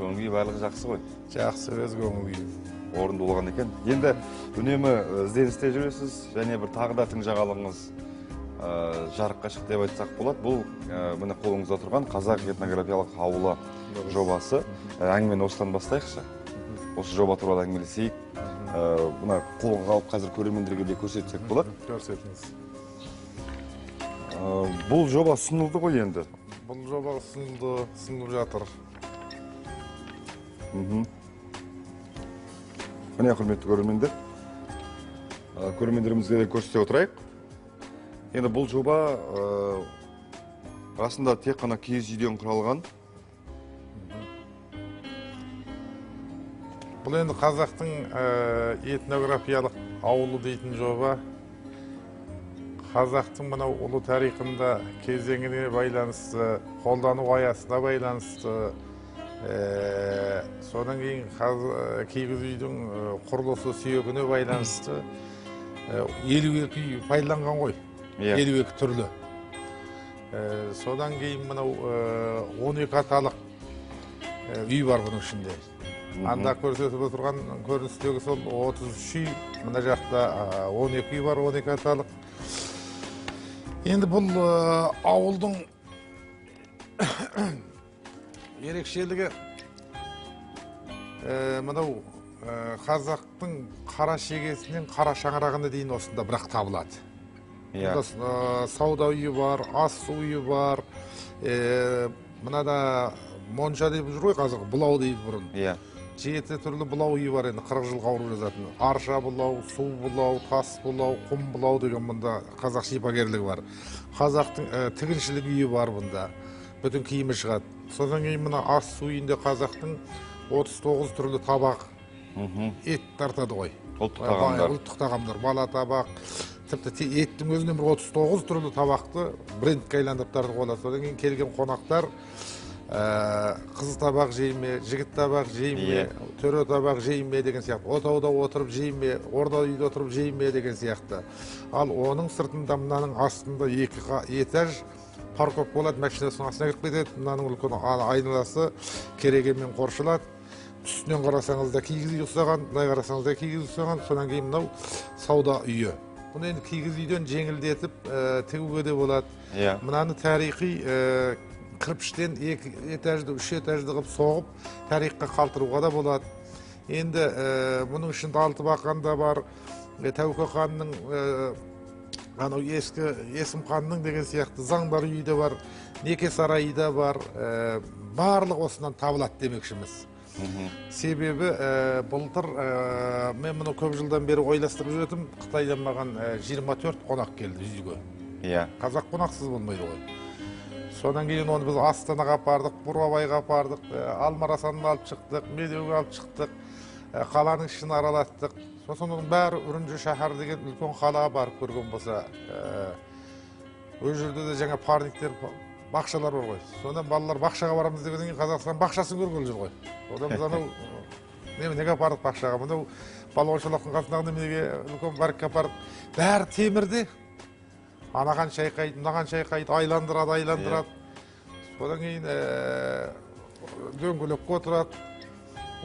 Көңіл күй барлығы жақсы ғой? Жақсы, өз көңіл күйім. Орынды болған екен. Енді үнемі ізденісте жүресіз, және бір тағы да тың жаңалығыңыз жарыққа шықты деп айтсақ болады. Бұл міне қолыңызда тұрған Қазақ этнографиялық ауылы жобасы. Әңгімені осыдан бастайықшы. Осы жоба туралы әңгімелесейік. Мына қолға алып қазір көрермендерге де көрсетсек болады. Көрсетіңіз. Бұл жоба ұсынылды ғой енді? Бұл жоба ұсынылды, ұсынылып жатыр. Міне, құрметті көрермендер, көрермендерімізге де көрсете отырайық. Енді бұл жоба расында тек қана киіз үйден құралған. Бұл енді қазақтың этнографиялық ауылы дейтін жоба. Қазақтың мынау ұлы тарихында кезеңіне байланысты, қолдану аясына байланысты, содан кейін киіз үйдің құрылысы сүйегіне байланысты 52 үй пайдаланған ғой. 52 түрлі. Содан кейін мынау 12 аталық үй бар бұның ішінде. Анда көрсетіп отырған көріністегі сол 33 үй, мына жақта 12 үй бар, 12 аталық. Енді бұл ауылдың ерекшелігі мынау қазақтың қара шегесінен қара шаңырағына дейін осында бірақ табылады. Мұнда сауда үйі бар, ас үйі бар, мынада монша деп жүр ғой қазір, бұлау дейді бұрын. 7 түрлі бұлау үйі бар енді 40 жыл қауырып жазатын. Арша бұлау, су бұлау, тас бұлау, құм бұлау деген мұнда қазақ шипагерлігі бар. Қазақтың тігіншілік үйі бар бұнда. Бүтін киімі шығады. Содан кейін мына ас су үйінде қазақтың 39 түрлі табақ ет тартады ғой. Ұлттық тағамдар. Ұлттық тағамдар, бала табақ, тіпті еттің өзінен бір 39 түрлі табақты брендке айландырып тартып қойылады. Содан кейін келген қонақтар қыз табақ жей ме, жігіт табақ жей ме, төре табақ жей ме деген сияқты, отауда отырып жей ме, орда үйде отырып жей ме деген сияқты. Ал оның сыртында мынаның астында 2 этаж парковка болады, машинасының астына кіріп кетеді. Мынаның үлкен айналасы керегемен қоршалады. Үстінен қарасаңыз да киіз үй ұқсаған, былай қарасаңыз да киіз ұқсаған. Содан кейін мынау сауда үйі. Бұны енді киіз үйден жеңілдетіп тігуге де болады. Мынаны тарихи кірпіштен 2 этажды, 3 этажды қылып соғып, тарихқа қалтыруға да болады. Енді бұның ішінде Алтыбақан да бар, Тәуке ханның, анау ескі Есім ханның деген сияқты заңдар үйі де бар, неке сарайы да бар, барлық осынан табылады демекшіміз. Себебі былтыр мен мұны көп жылдан бері ойластырып жүретім, Қытайдан маған 24 қонақ келді үйге. Қазақ қонақсыз болмайды ғой. Содан кейін оны біз Астанаға апардық, Бурабайға апардық, Алмарасанды алып шықтық, Медеуге алып шықтық, қаланың ішін аралаттық. Сосын оның бәрі Үрімжі шаһары деген үлкен қалаға барып көрген болса, ол жерде де жаңа парниктер, бақшалар бар ғой. Содан балалар бақшаға барамыз дегеннен кейін Қазақстан бақшасын көргелі жүр ғой. Одан біз анау неменеге апардық бақшаға, мынау Балуан Шолақтың қасындағы неменеге үлкен паркке апардық. Бәрі темірде. Анаған шайқайды, мынаған шайқайды, айландырады, айландырады. Содан кейін дөңгелекке отырады.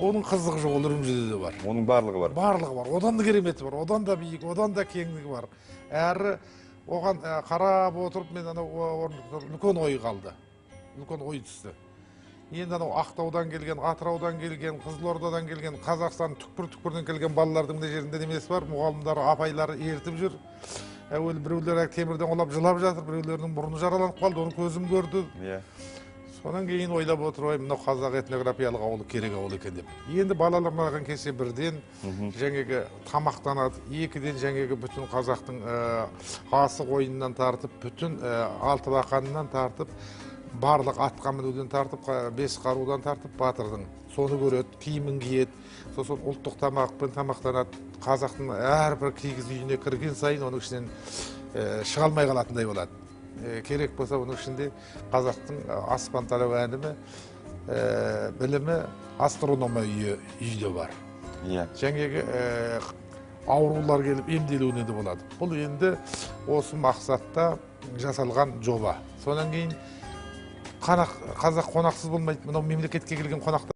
Оның қызығы жоқ, ол Үрімжіде де бар. Оның барлығы бар. Барлығы бар. Одан да кереметі бар, одан да биік, одан да кеңдігі бар. Әрі оған қарап отырып, мен анау орындықта үлкен ой қалды. Үлкен ой түсті. Енді анау Ақтаудан келген, Атыраудан келген, Қызылордадан келген, Қазақстан түкпір-түкпірінен келген балалардың мына жерінде немесі бар, мұғалімдары, апайлары ертіп жүр. Әуелі біреулер темірден құлап жылап жатыр, біреулерінің мұрны жараланып қалды, оны көзім көрді. Содан кейін ойлап отырып, мынау қазақ этнографиялық ауылы керек ауыл екен деп. Енді балалар мынаған келсе бірден жаңағы тамақтанады, екіден жаңағы бүтін қазақтың асық ойынынан тартып, бүтін алтыбақанынан тартып, барлық атқа мінуден тартып, бес қарудан тартып батырдың. Соны көреді, киімін киеді, сосын ұлттық тамақпен тамақтанады. Қазақтың әрбір киіз үйіне кірген сайын оның ішінен шыға алмай қалатындай болады. Керек болса оның ішінде қазақтың аспан талау әлімі, білімі, астрономия үйі де бар. Жаңағы аурулар келіп емделуіне де болады. Бұл енді осы мақсатта жасалған жоба. Содан кейін қазақ қонақсыз болмайды. Мынау мемлекетке келген қонақтар